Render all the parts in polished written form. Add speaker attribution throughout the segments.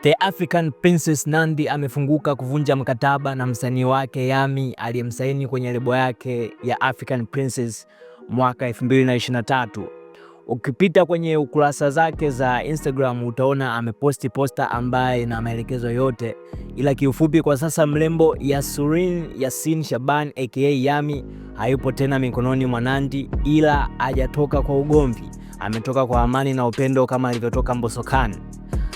Speaker 1: The African Princess Nandy amefunguka kuvunja mkataba na msanii wake Yammi aliyemsaini kwenye lebo yake ya African Princess mwaka 2023. Ukipita kwenye ukurasa zake za Instagram utaona ameposti posta ambaye ina maelekezo yote, ila kiufupi kwa sasa mrembo Yasurin Yasin Shaban aka Yammi hayupo tena mikononi mwa Nandy, ila hajatoka kwa ugomvi, ametoka kwa amani na upendo kama alivyotoka Mbosso Khan.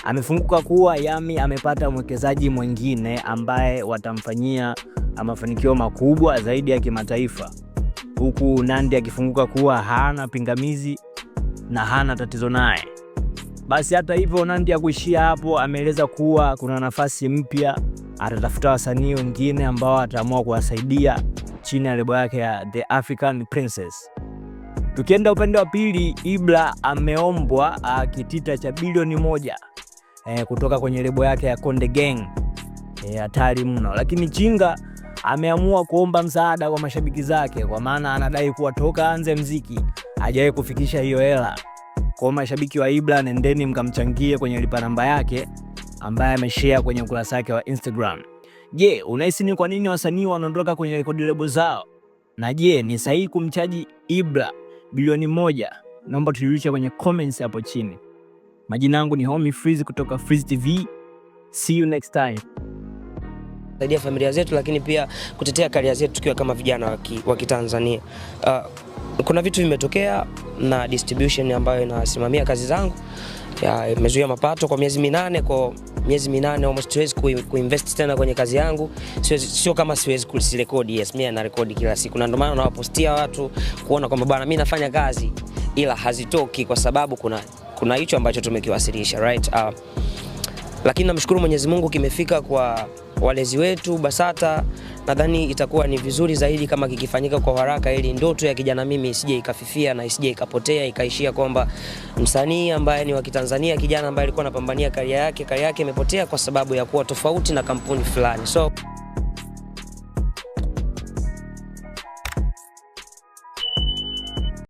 Speaker 1: Amefunguka kuwa Yammi amepata mwekezaji mwingine ambaye watamfanyia mafanikio makubwa zaidi ya kimataifa, huku Nandy akifunguka kuwa hana pingamizi na hana tatizo naye. Basi hata hivyo, Nandy hakuishia hapo, ameeleza kuwa kuna nafasi mpya, atatafuta wasanii wengine ambao ataamua kuwasaidia chini ya lebo yake ya The African Princess. Tukienda upande wa pili, Ibra ameombwa kitita cha bilioni 1 kutoka kwenye lebo yake ya Konde Gang. Hatari mno, lakini Chinga ameamua kuomba msaada kwa mashabiki zake, kwa maana anadai kuwa toka aanze mziki hajawahi kufikisha hiyo hela. Kwa mashabiki wa Ibra, nendeni mkamchangie kwenye lipa namba yake ambaye ameshare kwenye ukurasa wake wa Instagram. Je, unahisi ni kwa nini wasanii wanaondoka kwenye rekodi lebo zao? Na je, ni sahihi kumchaji Ibra bilioni 1? Naomba tujulishe kwenye comments hapo chini. Majina yangu ni Homie Freeze kutoka Freeze TV. See you next time.
Speaker 2: Saidia familia zetu, lakini pia kutetea career zetu tukiwa kama vijana wa Kitanzania. Kuna vitu vimetokea na distribution ambayo inasimamia kazi zangu imezuia mapato kwa miezi 8. Kwa miezi 8 almost siwezi kuinvest tena kwenye kazi yangu. Siwezi, sio kama siwezi kuzirekodi, yes, mimi narekodi kila siku na ndio maana nawapostia watu kuona kwamba bwana mimi nafanya kazi, ila hazitoki kwa sababu kuna hicho ambacho tumekiwasilisha, right? Lakini namshukuru Mwenyezi Mungu kimefika kwa walezi wetu BASATA. Nadhani itakuwa ni vizuri zaidi kama kikifanyika kwa haraka, ili ndoto ya kijana mimi isije ikafifia na isije ikapotea ikaishia kwamba msanii ambaye ni wa Kitanzania, kijana ambaye alikuwa anapambania career yake, career yake imepotea kwa sababu ya kuwa tofauti na kampuni fulani. So